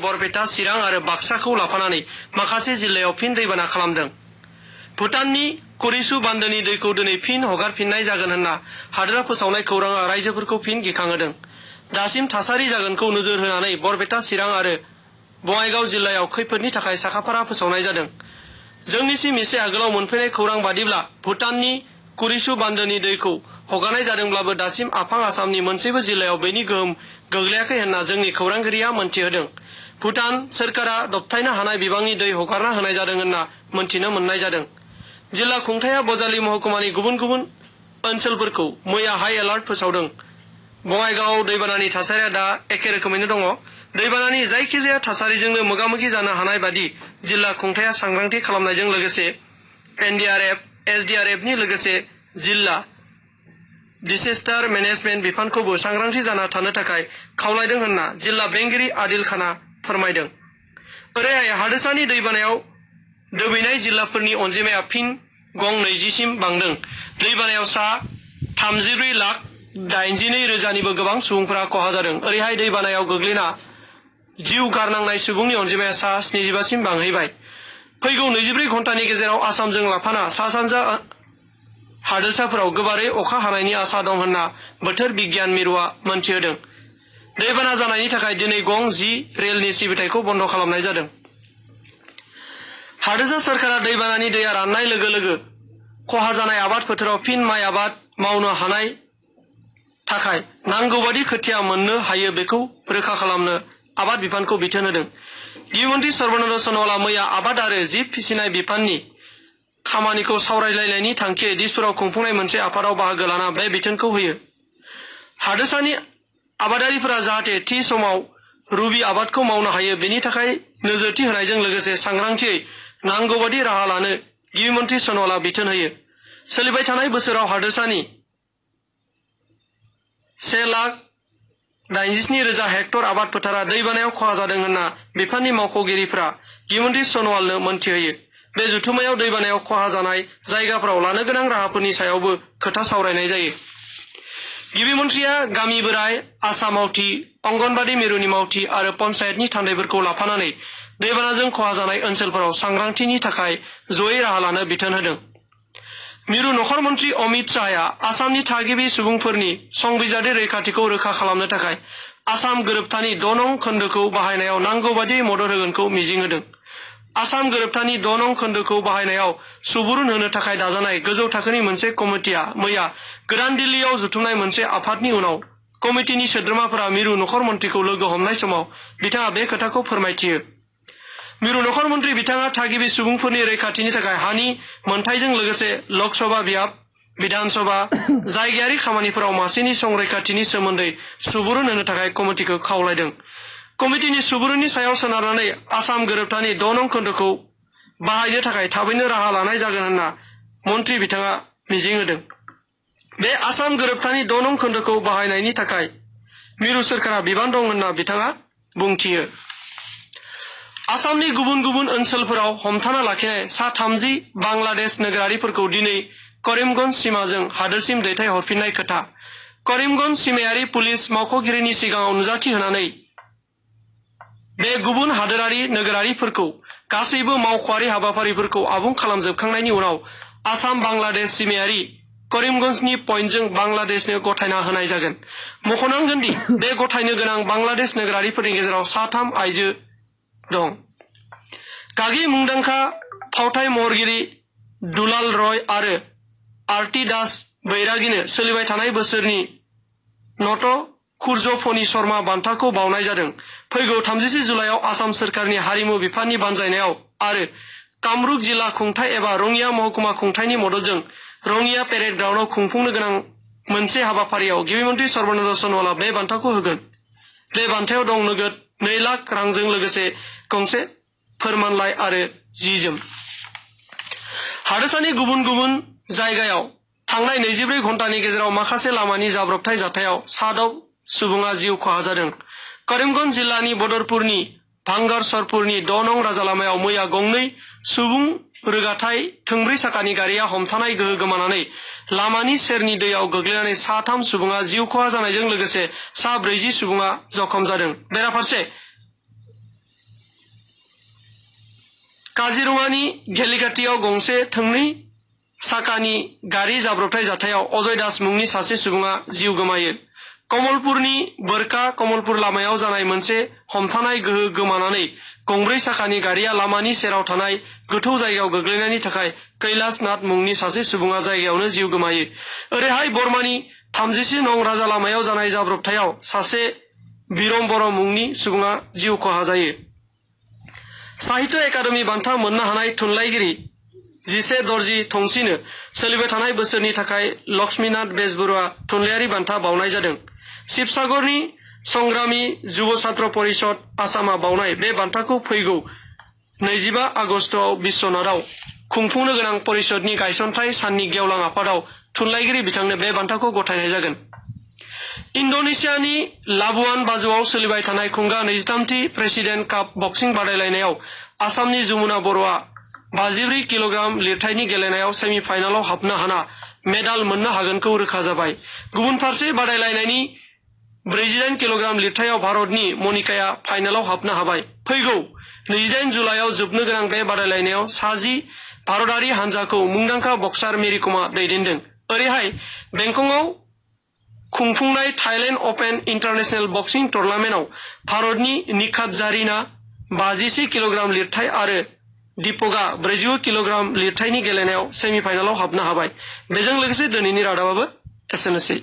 बरपेटा चिरां आरो बाक्साखौ लाफानानै माखासे जिल्लायाव फिन दैबाना खालामदों। भुटाननि कुरिसु बान्दोनि दैखौ दिनै फिन हगारफिननाय जागोन होनना हादोरा फोसावनाय खौरांआ रायजोफोरखौ फिन गिखांहोदों। दासिम थासारि जागोनखौ नोजोर होनानै बरपेटा चिरां आरो बङाइगाव जिल्लायाव खैफोदनि थाखाय साखाफारा फोसावनाय जादों। जोंनिसिम एसे आगोलाव मोनफैनाय खौरां बादिब्ला भुटाननि कुरिसु बान्दोनि दैखौ हगारनाय जादोंब्लाबो दासिम आफां आसामनि मोनसेबो जिल्लायाव बेनि गोहोम गोग्लैयाखै होनना जोंनि खौरांगिरिया मोनथिहोदों। भुटान सोरखारा दबथायनो हानाय बिबांनि दै हगारना होनाय जादों होनना मोनथिनो मोननाय जादों। जिल्ला खुंथाया बजालि महकुमानि गुबुन गुबुन ओनसोलफोरखौ मैया हाई एलार्ट फोसावदों। बङाइगावआव दैबानानि थासारिया दा एखे रोखोमैनो दङ। दैबानानि जायखिजाया थासारिजोंनो मोगा-मोगि जानो हानाय बादि जिल्ला खुंथाया सांग्रांथि खालामनायजों लोगोसे एनडीआरएफ, एसडीआरएफनि लोगोसे जिल्ला डिसेस्टार मेनेजमेन्ट बिफानखौबो सांग्रांथि जाना थानो थाखाय खावलायदों होनना जिल्ला बेंगिरि आदिल खाना फोरमायदों। ओरैहाय हादोरसानि दैबानायाव दोबैनाय जिल्लाफोरनि अनजिमाया फिन गं 20 सिम बांदों। दैबानायाव सा 34,82,000निबो गोबां सुबुंफोरा खहा जादों। ओरैहाय दैबानायाव गोग्लैना जिउ गारनांनाय सुबुंनि अनजिमाया सा 75 सिम बांहैबाय। फैगौ 24 घन्टानि गेजेराव आसामजों लाफाना सा-सानजा हादोरसाफोराव गोबारै अखा हानायनि आसा दं होनना बोथोर बिगियान मिरुआ मोनथिहोदों। दैबाना जानायनि थाखाय दिनै गं 10 रेलनि सिबिथायखौ बन्द खालामनाय जादों। हादोरसा सोरखारा दैबानानि दैया राननाय लोगो लोगो खहा जानाय आबाद फोथाराव फिन माइ आबाद मावनो हानाय थाखाय नांगौबादि खोथिया मोननो हायो बेखौ रोखा खालामनो आबाद बिफानखौ बिथोन होदों। गिबि मन्थ्रि सर्बानन्द सन'वालआ मैया आबाद आरो जिब फिसिनाय बिफाननि खामानिखौ सावरायलायनायनि थांखियै दिसपुराव खुंफुंनाय मोनसे आफादाव बाहागो लाना बे बिथोनखौ होयो। हादोरसानि आबादारिफोरा जाहाथे थि समाव रुबि आबादखौ मावनो हायो बेनि थाखाय नोजोरथि होनायजों लोगोसे सांग्रांथियै नांगौबादि राहा लानो गिबि मन्थ्रि सन'वालआ बिथोन होयो। सोलिबाय थानाय बोसोराव हादोरसानि 1,87,000 हेक्टर आबाद फोथारा दैबानायाव खहा जादों होनना बिफाननि मावख'गिरिफोरा गिबि मन्थ्रि सन'वालनो मोनथिहोयो। बे जथुमायाव दैबानायाव खहा जानाय जायगाफोराव लानो गोनां राहाफोरनि सायावबो खोथा सावरायनाय जायो। गिबि मन्थ्रिया गामि बोराइ, आसा मावथि, अंगनबादि मिरुनि मावथि आरो पन्चायतनि थान्दैफोरखौ लाफानानै दैबानाजों खहा जानाय ओनसोलफोराव सांग्रांथिनि थाखाय जयै राहा लानो बिथोन होदों। मिरु नखर मन्थ्रि अमित शाहया आसामनि थागिबि सुबुंफोरनि संबिजिरारि रैखाथिखौ रोखा खालामनो थाखाय आसाम गोरोबथानि 6 नं खोन्दोखौ बाहायनायाव नांगौबादि मदद होगोनखौ मिजिं होदों। आसाम गोरोबथानि 6 नं खोन्दोखौ बाहायनायाव सुबुरुन होनो थाखाय दाजानाय गोजौ थाखोनि मोनसे कमिटिया मैया गोदान दिल्लीयाव जुथुमनाय मोनसे आफादनि उनाव कमिटिनि सोद्रोमाफोरा मिरु नखर मन्थ्रिखौ लोगो हमनाय समाव बिथाङा बे खोथाखौ फोरमायथियो। मिरु नखर मन्थ्रि बिथाङा थागिबि सुबुंफोरनि रैखाथिनि थाखाय हानि मोनथायजों लोगोसे लकसभा बियाब, विधान सभा, जायगायारि खामानिफोराव मासिनि संरैखाथिनि सोमोन्दै सुबुरुन होनो थाखाय कमिटिखौ खावलायदों। कमिटिनि सुबुरुननि सायाव सोनारनानै आसाम गोरोबथानि 6 नं खोन्दोखौ बाहायनो थाखाय थाबैनो राहा लानाय जागोन होनना मन्थ्रि बिथाङा मिजिं होदों। बे आसाम गोरोबथानि 6 नं खोन्दोखौ बाहायनायनि थाखाय मिरु सोरखारा बिबान दं होनना बिथाङा बुंथियो। आसामनि गुबुन गुबुन ओनसोलफोराव हमथाना लाखिनाय सा 30 बांलादेश नोगोरारिफोरखौ दिनै करिमगन्ज सिमाजों हादोरसिम दैथायहरफिननाय खोथा। करिमगन्ज सिमायारि पुलिस मावख'गिरिनि सिगाङाव नुजाथि होनानै बे गुबुन हादोरारि नोगोरारिफोरखौ गासैबो मावख'आरि हाबाफारिफोरखौ आबुं खालामजोबखांनायनि उनाव आसाम बांलादेश सिमायारि करिमगन्जनि पइन्टजों बांलादेशनो गथायना होनाय जागोन। मख'नांगोन दि बे गथायनो गोनां बांलादेश नोगोरारिफोरनि गेजेराव सा 3 आइजो दं। गागि मुंदांखा फावथाय महरगिरि दुलाल रय आरो आरती दास बैरागिनो सोलिबाय थानाय बोसोरनि नट खुर्ज फनि शर्मा बान्थाखौ बावनाय जादों। फैगौ 30 जुलाइआव आसाम सोरखारनि हारिमु बिफाननि बानजायनायाव आरो कामरुप जिल्ला खुंथाय एबा रङिया महकुमा खुंथायनि मददजों रङिया पेरेड ग्राउन्डआव खुंफुंनो गोनां मोनसे हाबाफारियाव गिबि मन्थ्रि सर्बानन्द सन'वालआ बे बान्थाखौ होगोन। बे बान्थायाव दं नोगोद 2 लाख रांजों लोगोसे गंसे फोरमानलाइ आरो जि-जोम। हादोरसानि गुबुन गुबुन जायगायाव थांनाय 24 घन्टानि गेजेराव माखासे लामानि जाब्रबथाय जाथायाव 7 सुबुङा जिउ खहा जादों। करिमगन्ज जिल्लानि बदरपुरनि भांगारसरपुरनि 6 नं राजालामायाव मैया गंनै सुबुं रोगाथाय थोंब्रै साखानि गारिया हमथानाय गोहो गोमानानै लामानि सेरनि दैयाव गोग्लैनानै सा 3 सुबुङा जिउ खहा जानायजों लोगोसे सा 40 सुबुङा जखम जादों। बेराफारसे काजिरङानि गेलिकाटियाव गंसे थोंनै साखानि गारि जाब्रबथाय जाथायाव अजय दास मुंनि सासे सुबुङा जिउ गोमायो। कमलपुरनि बोरका कमलपुर लामायाव जानाय मोनसे हमथानाय गोहो गोमानानै गंब्रै साखानि गारिया लामानि सेराव थानाय गोथौ जायगायाव गोग्लैनायनि थाखाय कैलाश नाथ मुंनि सासे सुबुङा जायगायावनो जिउ गोमायो। ओरैहाय बर्मानि 34 नं राजा लामायाव जानाय जाब्रबथायाव सासे बिरम बर' मुंनि सुबुङा जिउ खहा जायो। साहित्य एकाडेमि बान्था मोननो हानाय थुनलाइगिरि जिसे दर्जी थंसिनो सोलिबाय थानाय बोसोरनि थाखाय लक्ष्मीनाथ बेजबरुवा थुनलाइयारि बान्था बावनाय जादों। शिबसागरनि संग्रामी जुब छात्र परिषद आसामा बावनाय बे बान्थाखौ फैगौ 25 आगस्टआव बिश्वनाथआव खुंफुंनो गोनां परिषदनि गायसनथाय साननि गेवलां आफादाव थुनलाइगिरि बिथांनो बे बान्थाखौ गथायनाय जागोन। इन्डोनेशियानि लाबुआन बाजुआव सोलिबाय थानाय खुंगा 23थि प्रेसिडेन्ट काप बक्सिं बादायलायनायाव आसामनि जमुना बर'आ 54 किल'ग्राम लिरथायनि गेलेनायाव सेमि फाइनालाव हाबनो हाना मेडाल मोननो हागोनखौ रोखा जाबाय। गुबुन फारसे बादायलायनायनि 48 किल'ग्राम लिरथायाव भारतनि मनिकाया फाइनालाव हाबनो हाबाय। फैगौ 28 जुलाइआव जोबनो गोनां बे बादायलायनायाव 10 भारतारि हानजाखौ मुंदांखा बक्सार मेरी कमआ दैदेनदों। ओरैहाय बेंककआव खुंफुंनाय थाइलेन्ड अपेन इन्टारनेशनेल बक्सिं टुर्नामेन्टआव भारतनि निखात जारिना 51 किल'ग्राम लिरथाय आरो दीपकआ 40 किल'ग्राम लिरथायनि गेलेनायाव सेमि फाइनालाव हाबनो हाबाय। बेजों लोगोसे दिनैनि रादाबाबो एसेनोसै।